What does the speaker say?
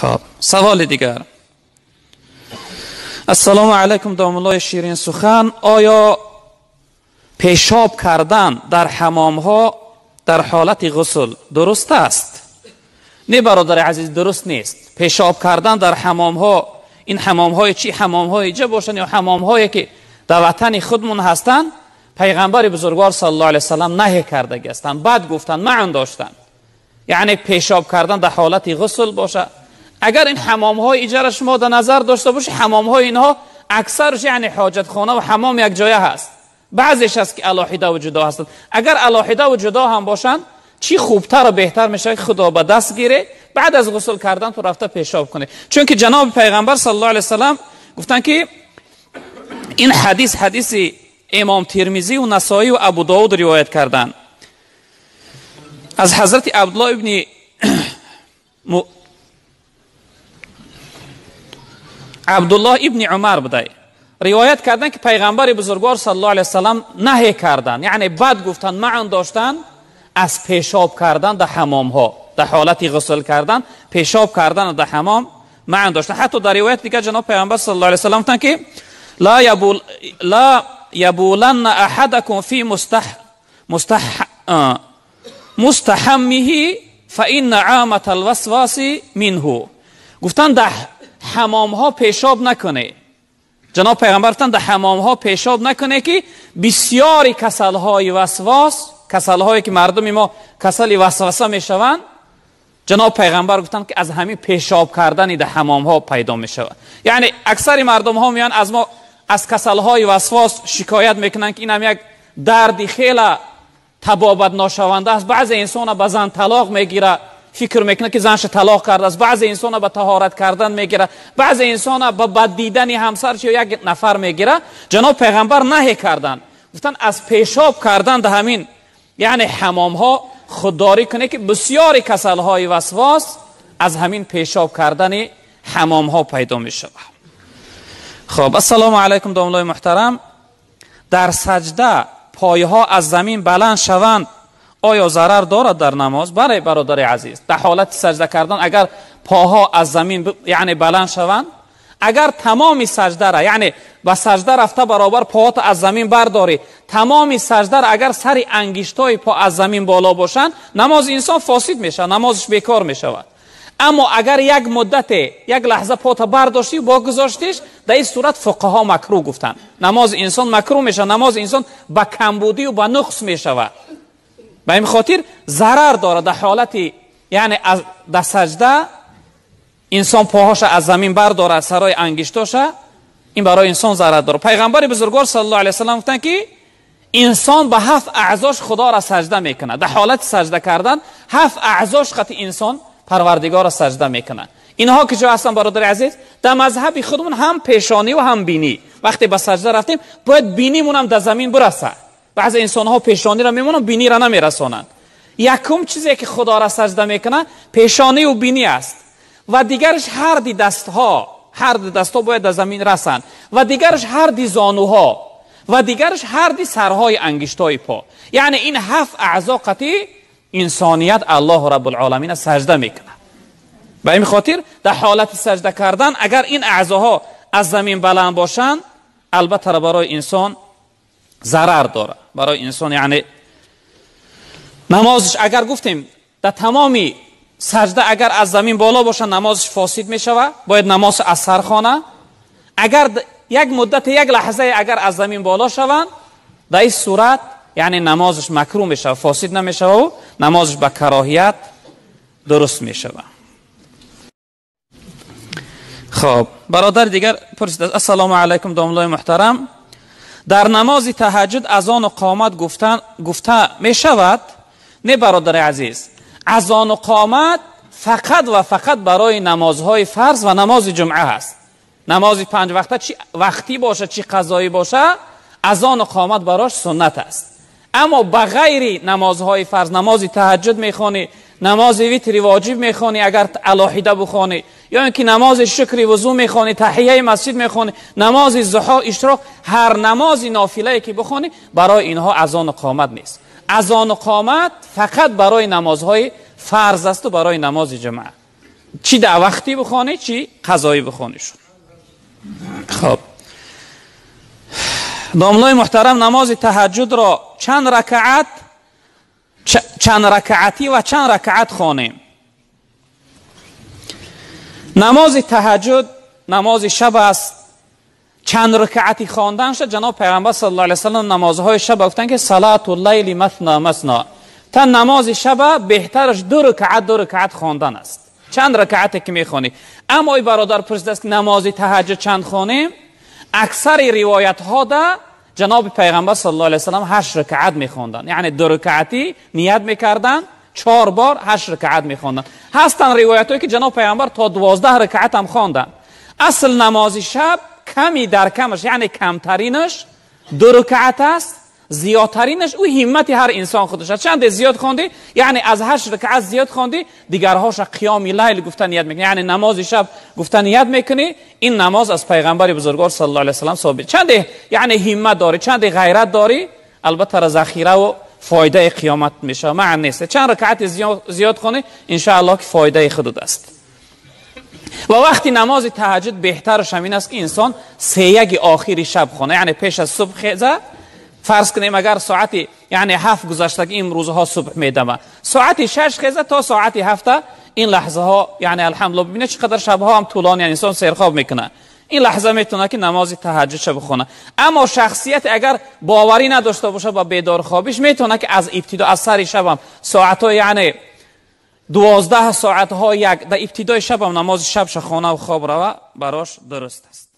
خب سوال دیگر. السلام علیکم داملای شیرین سخن، آیا پیشاب کردن در حمام ها در حالت غسل درست است؟ نه برادر عزیز، درست نیست. پیشاب کردن در حمام ها، این حمام های چی؟ حمام های جا باشن یا حمام هایی که در وطن خودمون هستن، پیغمبر بزرگوار صلی الله علیه وسلم نهی کرده هستند، بد گفتن، معن داشتن. یعنی پیشاب کردن در حالت غسل باشه. اگر این حمام های ایجا شما در نظر داشته باشه، حمام های اینها اکثرش یعنی حاجت خانه و حمام یک جایه هست، بعضیش هست که علاحده و جدا هستند. اگر علاحده و جدا هم باشن چی خوبتر و بهتر میشه که خدا به دست گیره، بعد از غسل کردن تو رفته پیشاب کنه. چون که جناب پیغمبر صلی الله علیه وسلم گفتن که این حدیث حدیث امام ترمذی و نسائی و ابو داود روایت کردن از حضرت عبدالله ابن عبدالله ابن عمر بوده، روایت کردن که پیغمبر بزرگوار صلی الله علیه وسلم نهی کردن، یعنی بد گفتن، معن داشتن از پیشاب کردن در حمام ها، در حالت غسل کردن پیشاب کردن در حمام معن داشتن. حتی در روایت دیگه جناب پیغمبر صلی الله علیه وسلم گفتن که لا یبولن احدکم فی مستحمه فان عامة الوسواس منه. گفتن در حمام ها پیشاب نکنه. جناب پیغمبر گفتن در حمام ها پیشاب نکنه که بسیاری کسل های وسواس، کسل هایی که مردم ما کسل وسوسه میشوند، جناب پیغمبر گفتن که از همین پیشاب کردن در حمام ها پیدا میشود. یعنی اکثر مردم ها میان از ما از کسل های وسواس شکایت میکنن که این هم یک دردی خیلی تبابت ناشونده است. بعضی انسان به زن طلاق میگیره، فکر میکنه که زنش طلاق کرده است. بعضی انسان به طهارت کردن میگیره، بعضی انسان به بد دیدن همسرش یک نفر میگیره. جناب پیغمبر نهی کردن، گفتن از پیشاب کردن در همین یعنی حمام ها خودداری کنه که بسیاری کسل های وسواس از همین پیشاب کردن حمام ها پیدا میشه. خب السلام علیکم داملای محترم، در سجده پایها از زمین بلند شوند آیا ضرر دارد در نماز؟ برای برادر عزیز، در حالت سجده کردن اگر پاها از زمین یعنی بلند شوند، اگر تمام سجده را یعنی به سجده رفته برابر پاهات از زمین برداری، تمام سجده را اگر سر انگشتای پا از زمین بالا باشند، نماز انسان فاسد میشه، نمازش بیکار میشود. اما اگر یک مدت یک لحظه پاتا برداشتی و با گذاشتیش، در این صورت فقها مکروه گفتن، نماز انسان مکروه میشه، نماز انسان به کمبودی و به نقص میشود. به این خاطر ضرر داره در حالت یعنی از در سجده انسان پاهاش از زمین برداره، سرای انگشتاش، این برای انسان ضرر داره. پیغمبر بزرگوار صلی الله علیه وسلم گفتن که انسان به هفت اعضاش خدا را سجده میکنه. در حالت سجده کردن هفت اعضاش خط انسان پروردگار را سجده میکنه. اینها که جا هستن برادر عزیز، در مذهب خودمون هم پیشانی و هم بینی. وقتی به سجده رفتیم باید بینیمون هم در زمین برسه. بعضی انسان ها پیشانی را میمونن، بینی را نمیرسانند. یکم چیزی که خدا را سجده میکنه پیشانی و بینی است، و دیگرش هر دی دستها، هر دی دستها باید در زمین رسند، و دیگرش هر دی زانوها، و دیگرش هر دی سرهای انگشتای پا. یعنی این هفت اعضا قطعی انسانیت الله رب العالمین سجده میکنه. به این خاطر در حالت سجده کردن اگر این اعضاها از زمین بلند باشند، البته برای انسان ضرر داره، برای انسان یعنی نمازش اگر گفتیم در تمامی سجده اگر از زمین بالا باشه نمازش فاسد میشود، باید نماز از سر خوانه. اگر یک مدت یک لحظه اگر از زمین بالا شوند، در این صورت یعنی نمازش مکروه میشود، فاسد نمیشود و نمازش به کراهیت درست میشود. خب برادر دیگر پرسید السلام علیکم داملای محترم، در نماز تهجد اذان و قامت گفته می شود؟ نه برادر عزیز، اذان و قامت فقط و فقط برای نمازهای فرض و نماز جمعه هست. نماز پنج وقته چی وقتی باشه چی قضایی باشه، اذان و قامت براش سنت است. اما بغیر نمازهای فرض، نماز تهجد میخوانی، نماز ویتری واجب میخوانی اگر علاحده بخوانی، یا اینکه نماز شکر وضو میخوانی، تحیه مسجد میخوانی، نماز ضحا، اشراق، هر نماز نافله که بخوانی، برای اینها اذان و قامت نیست. اذان و قامت فقط برای نمازهای فرض است و برای نماز جمعه. چی در وقتی بخوانی چی قضایی بخوانی شد. خب داملای محترم، نماز تهجد را چند رکعت، چند رکعتی و چند رکعت خوانیم؟ نماز تهجد نماز شب است. چند رکعتی خواندن شد؟ جناب پیغمبر صلی الله علیه وسلم نمازهای شب گفتن که صلات اللیل مثنا مثنا، تا نماز شب بهترش دو رکعت دو رکعت خواندن است. چند رکعتی که میخوانی. اما ای برادر پرسیده است که نماز تهجد چند خوانیم؟ اکثر روایت ها ده جناب پیغمبر صلی الله علیه وسلم 8 رکعت میخوندن، یعنی دو رکعتی نیت میکردن، 4 بار 8 رکعت میخوندن. هستن روایت هایی که جناب پیغمبر تا 12 رکعت هم خواندن. اصل نماز شب کمی در کمش، یعنی کمترینش 2 رکعت است، زیادترینش او همت هر انسان خودش است. چند زیاد خواندی، یعنی از 8 رکعت زیاد خواندی، دیگرهاش قیام لیل گفتن نیت میکنی، یعنی نماز شب گفتن نیت میکنی. این نماز از پیغمبر بزرگوار صلی الله علیه وسلم ثابت. چند یعنی همت داری، چند غیرت داری، البته ذخیره و فایده قیامت میشه مع نیست. چند رکعت زیاد خونی ان شاء الله که فایده خودت است. و وقتی نماز تهجد بهترش همین است که انسان 3 آخر شب خونه، یعنی پیش از صبح خیزه. فرض کنیم اگر ساعت یعنی 7 گذشته که این روزها صبح میدمه، ساعت 6 خیزه تا ساعت 7، این لحظه ها یعنی الحمدلله ببینه چقدر شبها هم طولانی، یعنی انسان سیرخواب میکنه. این لحظه میتونه که نماز تهجد شب بخونه. اما شخصیت اگر باوری نداشته باشه با بیدار خوابیش، میتونه که از ابتدا از سر شب هم ساعت ها یعنی 12 ساعت ها یک در ابتدای شب هم نماز شب خانه و خواب روه براش درست است.